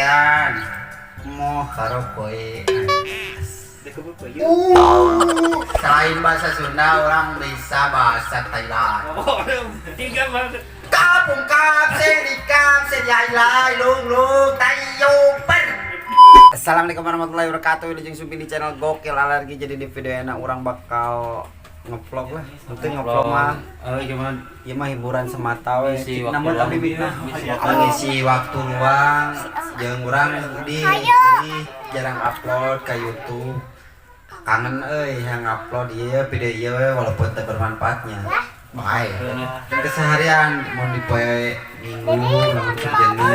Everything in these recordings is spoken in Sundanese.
Karaokean. Moh karaoke. Selain bahasa Sunda, orang bisa bahasa Thailand. Tiga banget. Kapung kap serikap seriai lung lung tayo per. Assalamualaikum warahmatullahi wabarakatuh. Wilujeng Sumping di channel Gokil Alergi. Jadi di video enak orang bakal ngevlog lah. Penting ngevlog mah. Oh, gimana? Ieu mah hiburan semata we. Ngisi waktu Namun luang. tapi Ngisi waktu ngisi waktu luang jeung urang di jarang upload ke YouTube. Kangen euy yang upload ieu video ieu we walaupun teu bermanfaatnya. Bae. Keseharian mau di poe Minggu lamun keur jenuh.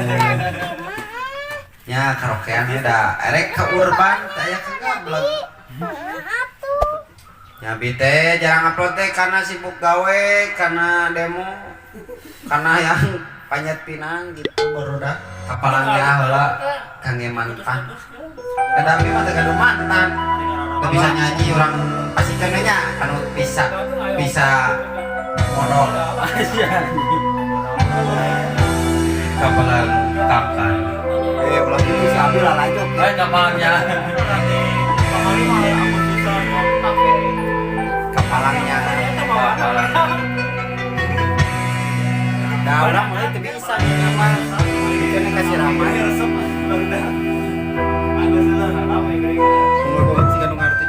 Ya karaokean da erek ke urban teh aya kagablek. Ya bite jarang upload teh karena sibuk gawe, karena demo, karena yang panjat pinang gitu baru dah. Kapalan ya heula kangge mantan. Kada abi mah teu gaduh mantan. Teu bisa nyanyi orang pasti nya anu bisa bisa modal. Kapalan kapan? Eh ulah gitu si Abi lah lanjut. Eh, kapalnya. Kapalangnya. Kapalan. Dah urang mulai teu bisa nih mah. Bikinnya kasih ramai. Tunggu sih nu ngarti.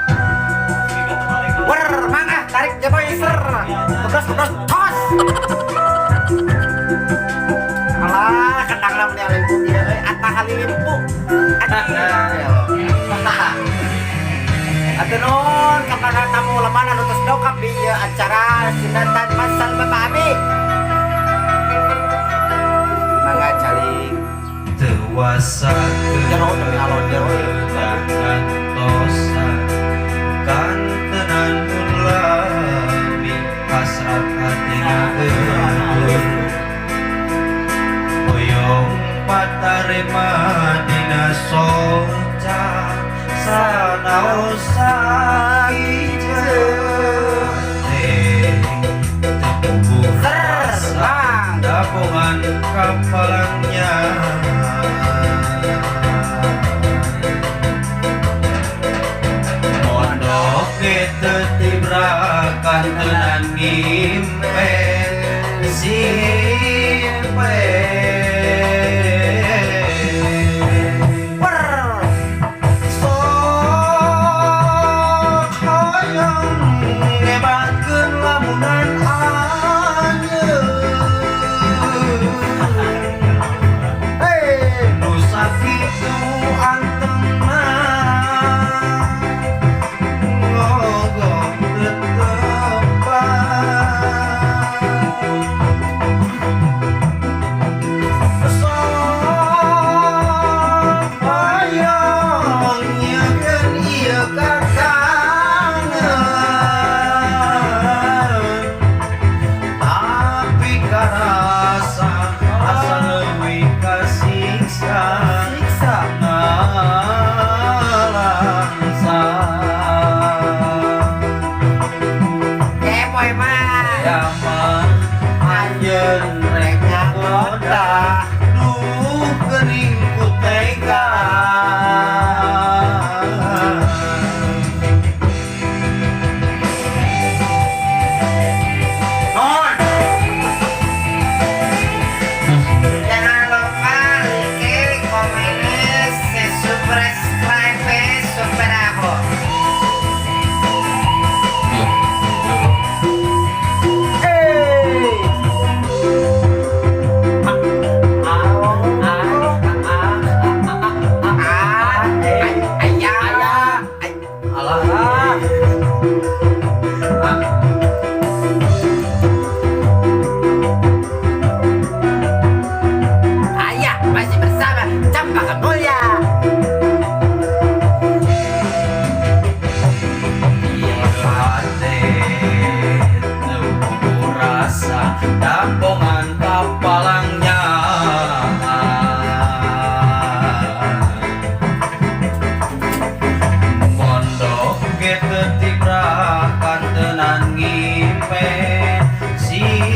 Wer, mangga tarik jaboy ser. Bebas bebas tos. Alah, kendang lamun alimpu ieu euy, Atta Halilimpu. Atuh nuhun kepada tamu leman anu tos dongkap di ieu acara sunatan masal Bapak Abi. Mangga calik. Dewasa Jero demi alon jero. Tosa kantenan mun lami hasrat hatina eureun hoyong patarema dina soca sanaos sakieu Terbang. Dapongan kapalangnya. Mondok tetibrakan tenan ngimpen simpen. Wer. Sok hoyong ngebatkeun lamunan anjeun. Hei. Nu sakitu antengna ngogong tetepan. Sok hoyong nyieun ieu kakangen, tapi karasa asa leuwih kasiksa. Siksa. Nalangsa. Kepoy mah. Ya mah anjeun rek ngagoda duh geuning ku tega. Nuhun. Jangan lupa like, komen, subscribe, super aku. Hey. Ayah, Alah. Ayah masih bersama Cempaka Mulia. Hate teu rasa dapongan kapalangnya. Mondok ge teu tibrakan tenan ngimpen simpen.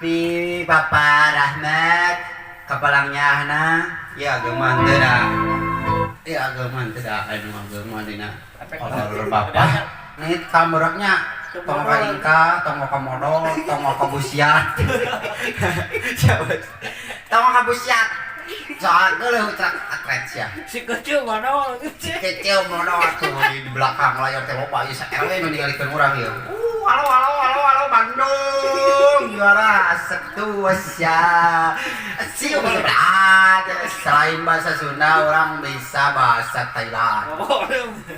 Tapi Bapak Rahmat kapalangnya na ya agama teu da. Ya agama teu da anu agama dina. Kolor bapak. Nih kamuraknya tong ka ingka, tong ka modol, tong ka busiat. Tong ka busiat. Soal geuleuh ucrak atret sia. Si kecil mana? Kecil modol tuh di belakang layar teh loba ieu sa-RW nu ningalikeun urang ieu. Halo halo halo halo Bandung juara asep tuh sia. Siu berat. Selain bahasa Sunda orang bisa bahasa Thailand. Oh,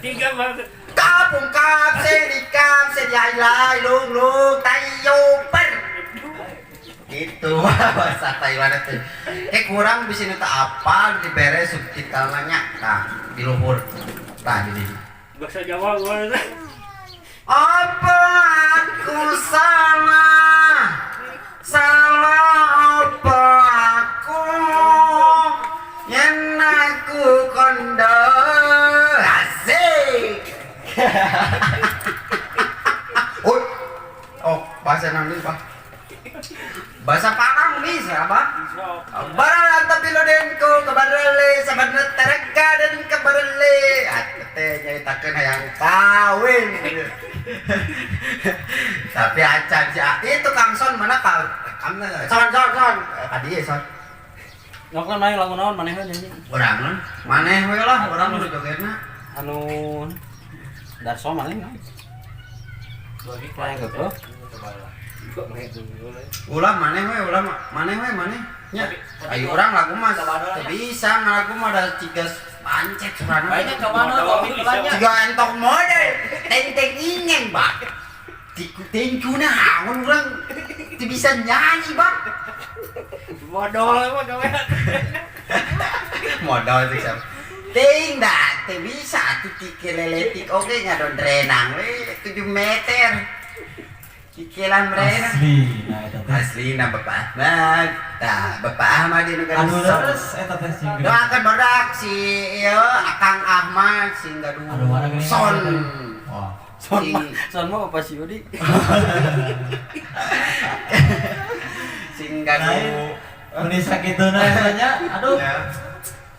tiga banget. Kapung kap sedikap sediai lung lung tayo per. Gitu bahasa Thailand itu. Kurang bisa nita apa dibere subtitlenya nah di luhur. Tah di dieu. Bahasa Jawa gua. Apa aku salah? Salah apa aku? Yen aku kondo asik. Oh, bahasa naon deui, Pak? Bahasa Padang bisa, Pak? Barang tapi lo denko kebarele sabarna terega dan kebarele. Teh nyaritakeun hayang kawin. Tapi acan si itu Kang Son mana ka rekam son son son. Ka dieu son. Ngok naon lagu naon maneh we nyanyi. Urang maneh we lah urang nu jogetna. Anu Darso maneh naon? Kayak gitu. Ulah maneh we ulah maneh we maneh. Nya ayo urang lagu mah teu bisa ngalagu mah da ciga pancet surana. Kayaknya coba nu kopi kulanya. Ciga entok model tenteng ingeng bak. Tiku tengku naon urang teu bisa nyanyi bak. Modal emang gawe. Modal sih sam. Ting dah teu bisa atuh tikeleletik oge ngadon renang we 7 meter. Kikilan renang. Asli, nah eta teh. Asli na Bapak Ahmad. Tah, Bapak Ahmad ini kan Anu leres eta teh sing gede. Doakan badak si ieu Akang Ahmad sing gaduh Anu mana geuning? son. Wah. Son Sing mah, son mah Bapak si Yudi. sing gaduh. Meni sakituna eta nya. Aduh.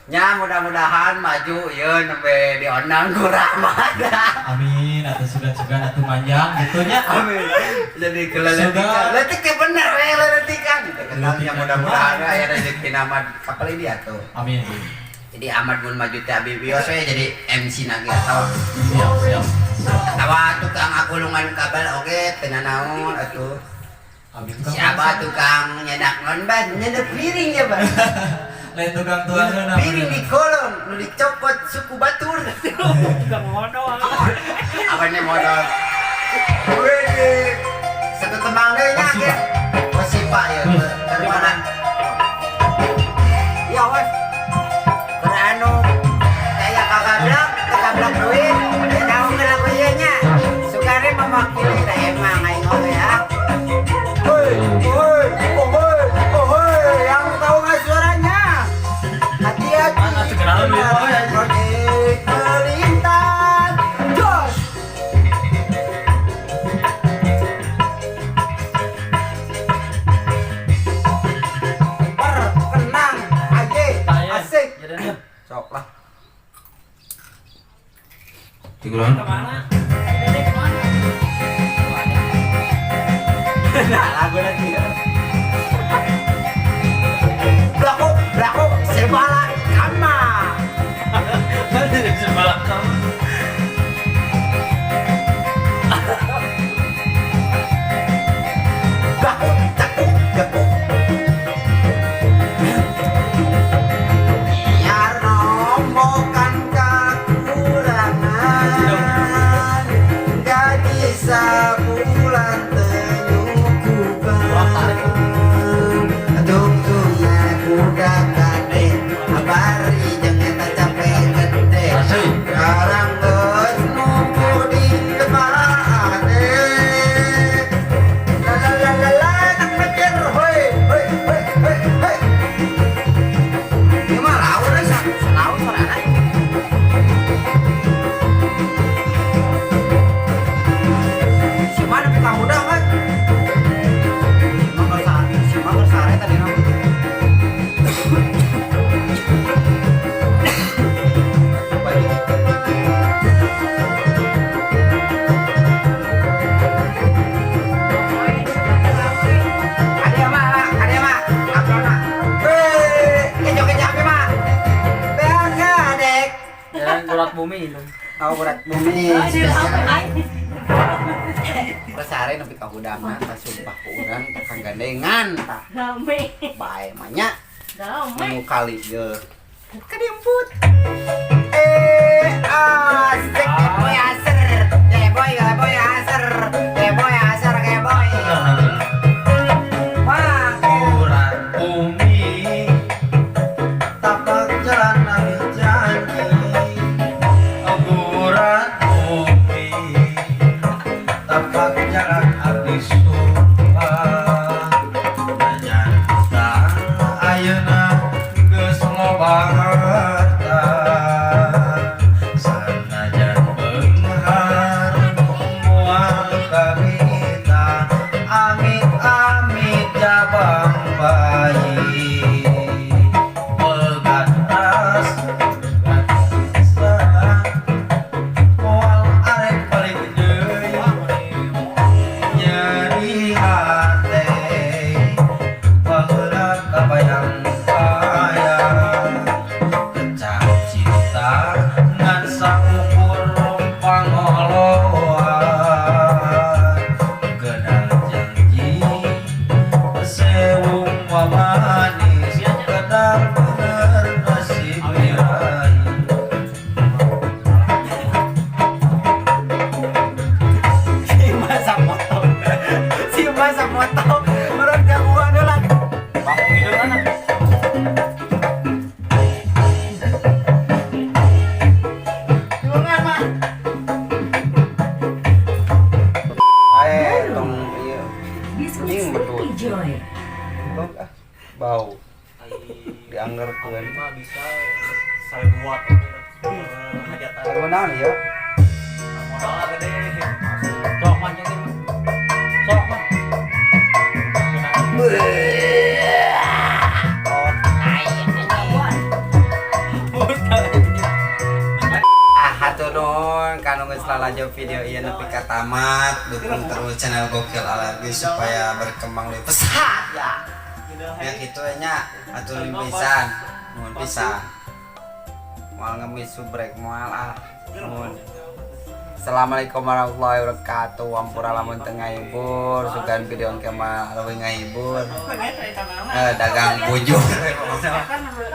Nya mudah-mudahan maju ieu nembe diondang ku Rahmat. Amin atuh sugan-sugan atuh manjang gitu nya. Amin. Jadi keleletikan. Letik teh bener we leletikan. Ketangnya mudah-mudahan aya rezeki nama kapal ini atuh. Amin. Jadi Ahmad mun maju teh abi bios we jadi MC na ge atawa. Siap, siap. Atawa tukang agulungan kabel oge teu nanaon atuh. Abi tukang Siapa tukang nyedak non ban nyedak piring ya ban. Lain tukang tuangeun Piring di kolong nu dicopot suku batur. Tukang modal. Apanya modal? Wih, satu tembang deui nya ge. Wasipa ya, dari mana? Ya wes. Beranu kayak kakablak, kakablak duit, tahu ke lagu ieu nya. Sukare mewakili da emang aing oge ya. Woi, woi, oh woi, yang tahu nggak suaranya? Hati-hati. Proyek melintas. Jos. Perkenang aye asik. Sok lah. Tiguran. Kemana? Ini kemana? Nah, lagu lagi. Blakuk, blakuk, sebalak kama. Sebelah kamu. Blakuk, cakuk, gekuk. Biar nombokan kekurangan, gaji sebulan tenyukupan. Tungtung aku kade, Aurat bumi spesial. Sare nepi ka hudangan tah, sumpah ku urang tah kang gandengan tah. Rame. Bae mah nya. Rame. Nu kali ye. Kadiemput. Eh, asik boy aser. Boy, boy aser. Boy aser, boy. Wah, Urat bumi tapak jalan nami janji. Urat bumi tapak jalan abdi sumpah. Nyata ayeuna geus loba harta, sanajan beunghar moal kabita. Amit-amit jabang bayi pegat ras pegat moal arek balik deui. Nyeri hate baheula kabayang-bayang kecap cinta ngan saukur pangoloan. Gedang janji sewung manis gedang bener nasib birahi. Si masa moto. Si masa moto. Orang jagoan lah. Bangkong hidup mana? Tulungan mah. Eh, tong ieu. Biskuit Anjing, betul. Sleepy Joy. Tong ah, bau. Dianggerkeun. Mah bisa 1000 watt hajatan. Lagu naon ieu? Modalnya gede. Sok mah jadi mah. Sok mah. Oh, tai anjing. Ah, hatur nuhun kanu geus lalajo video ieu nepi ka tamat. Dukung terus channel Gokil Alergi supaya berkembang lebih pesat ya. Ya gitu nya, hatur nuhun pisan. Nuhun pisan. Moal ngemis subrek moal ah. Nuhun. Assalamualaikum warahmatullahi wabarakatuh. Ampura lamun teu ngahibur, sugan video engke mah leuwih ngahibur. Eh, dagang bujur.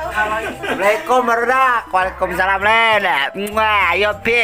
Assalamualaikum barudak. Waalaikumsalam len. Muah, ayo pi.